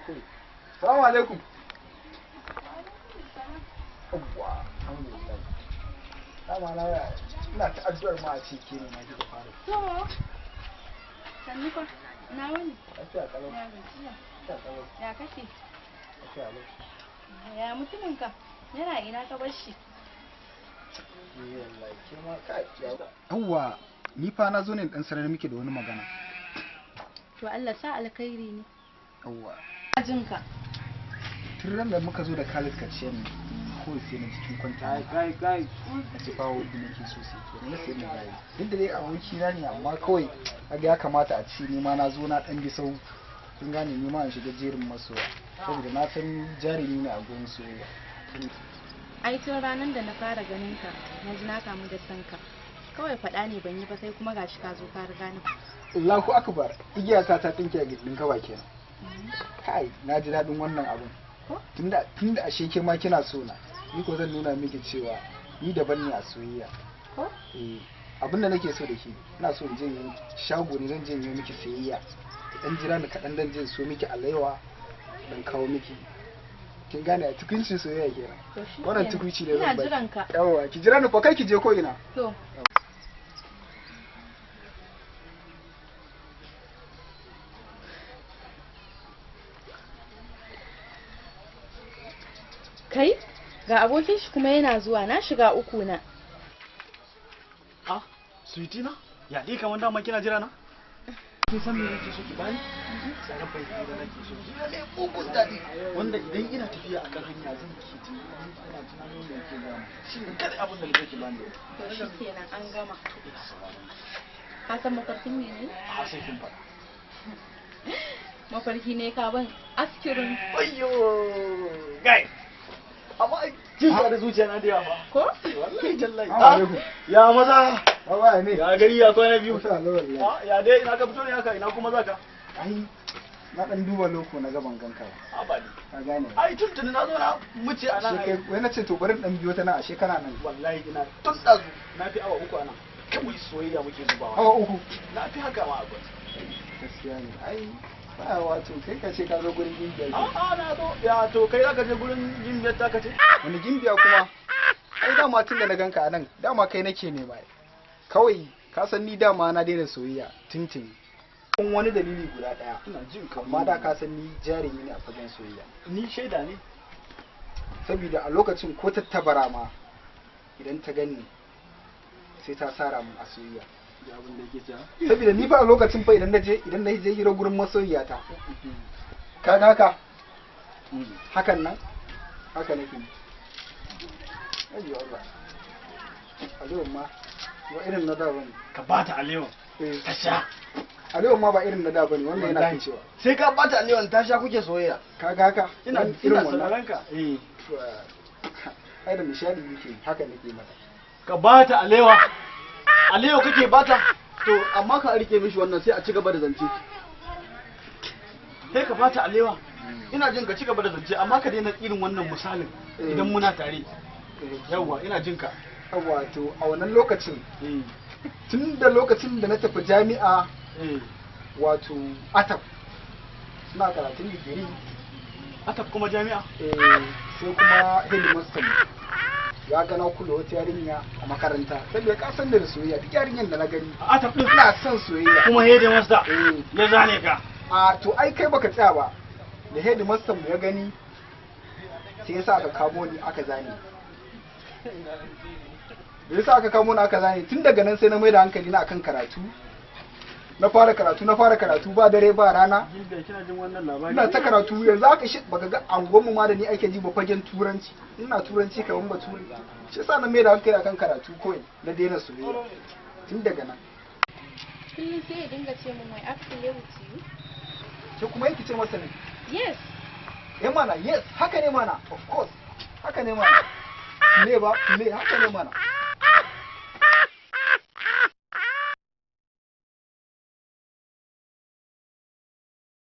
Kawai. Salamu alaikum. Yawwa, alhamdulillah. Dama na ina ta addu'ar ma a ce ke ne ma kika fara. To, sannu fa, na wani? Lafiya kalau. Ya gajiya? Lafiya kalau. Ya kake? Lafiya lau. Ya mutumin ka? Yana ina ka bar shi? Eh wallahi ke ma kai. Yawwa, ni fa na zo ne dan sanar miki da wani magana. To Allah sa alkhairi ne. Yawwa. Jin ka. Tun ran da muka zo da Khalid kaciyar ne, kawai sai na cikin kwanta. Kai kai. Na ce ba wanda nake so sai ke. Na sai na gayi. Duk da dai aboki na ne amma kawai kaga ya kamata a ce ni ma na zo na dan bi sau. Kin gane, ni ma in shiga jerin masoya. Saboda na san jarumi ne a gurin soyayya. Ai tun ranar da na fara ganin ka, na ji na kamu da san ka. Kawai faɗa ne ban yi ba, sai kuma gashi ka zo ka riga ni. Allahu akbar, igiyata ta tsinke a gindin kaba kenan. Kai, na ji daɗin wannan abun. Tunda ashe ke ma kina so na, ni ko zan nuna miki cewa ni daban ne a soyayya. Ko? Eh, abin da nake so da ke, ina so in je in shago ne, zan je in yi miki sayayya. Dan jira ni kaɗan, dan je in so miki alaiwa, dan kawo miki. Kin gane, a tukuncin soyayya kenan. To shi Wannan kenan. tukunci ne Ina zan baki. jiran ka. Yawwa, ki jira ni fa, kai ki je ko ina. To. Kai, ga abokin shi kuma yana zuwa, na shiga uku na. Ah, sweetie na? Ya dai kamar dama kina jira na? Kin san me nake so ki bani? Tsarabar hira nake so. Hira ne mugun daɗi. Wanda idan ina tafiya akan hanya zan ke tunani, ina tunanin me yake gaya min. Shi ne kadai abin da nake ki bani. To shi kenan an gama. Ka san mafarkin me ne? A sai kin faɗa. Mafarki ne ka ban askirin. Ayyo! Gai! Amma kin sa da zuciya na da yawa fa. Ko? Wallahi jallahi. Assalamu alaikum. Ya maza! Baba ne. Ya gari ya kwana biyu. Masha Allah wallahi. Ah, ya dai ina ka fito ne haka, ina kuma zaka? Ai, na dan duba loko na gaban ganka ba. A ba ni. Ka gane. Ai tuntuni na zo na muce a nan. Ashe kai, wai na ce to bari in dan biyo ta nan, ashe kana nan. Wallahi ina tun ɗazu na fi awa 3 a nan. Kawai soyayya muke zubawa. Awa 3. Na fi haka ma a gwamnati. Gaskiya ne. Ai, ba wato kai ka ce ka zo gurin gimbiya. A'a na zo. Ya to kai zaka je gurin gimbiyar ta ka ce? Wani gimbiya kuma? Ai dama tun da na ganka a nan, dama kai nake nema. Kawai ka san ni dama na daina soyayya tuntuni. Kun wani dalili guda ɗaya. Ina jin ka. Amma da ka san ni jarumi ne a fagen soyayya. Ni shaida ne. Saboda a lokacin ko tattabara ma idan ta gani sai ta sara mun a soyayya. Da abin da yake cewa. Saboda ni fa a lokacin fa idan na je hira gurin masoyiyata. Kaga haka? Hakan nan? Haka nake yi. Ayyo Allah. Alewan ma ba irin na da bane. Ka bata alewan. Eh, Ta sha. alewan ma ba irin na da bane, wannan yana Wallahi. ficewa. Sai ka bata alewan ta sha kuke soyayya. Kaga haka? Ina Wannan ina irin wannan. sauraron ka. Eh. To, ai da nishadi yake haka nake mata. Ka bata alewa. Alewa kake bata? To amma ka rike mishi wannan sai a ci gaba da zance. Sai ka bata alewa. Ina jin ka ci gaba da zance amma ka daina irin wannan misalin idan muna tare. Yawwa ina jin ka. Wato a wannan lokacin, Eh. tun da lokacin da na tafi jami'a, Eh. wato atap, suna karatun digiri. Atap kuma jami'a? Eh, sai kuma headmaster mu ya ga na kula wata yarinya a makaranta, saboda ka san da soyayya, duk yarinyar da na gani A Atap din ina son soyayya. kuma headmaster Eh. ya zane ka. A to ai kai baka tsaya ba, da headmaster mu ya gani sai yasa aka kamo ni aka zane. Da yasa aka kamo ni aka zane, tun daga nan sai na mai da hankali na akan karatu. Na fara karatu, na fara karatu ba dare ba rana. Gimbiya kina jin wannan labari? Ina ta karatu yanzu aka shi baka ga angonmu ma da ni ake ji ba fagen turanci. Ina turanci kamar bature. Shi yasa na mai da hankali akan karatu kawai, na daina soyayya tun daga nan. Kullum sai ya dinga ce min wai play with you. Ke kuma yake ce masa ne? Yes. Eh mana, yes, haka ne mana, of course. Haka ne mana. Ne ba, ne haka ne mana.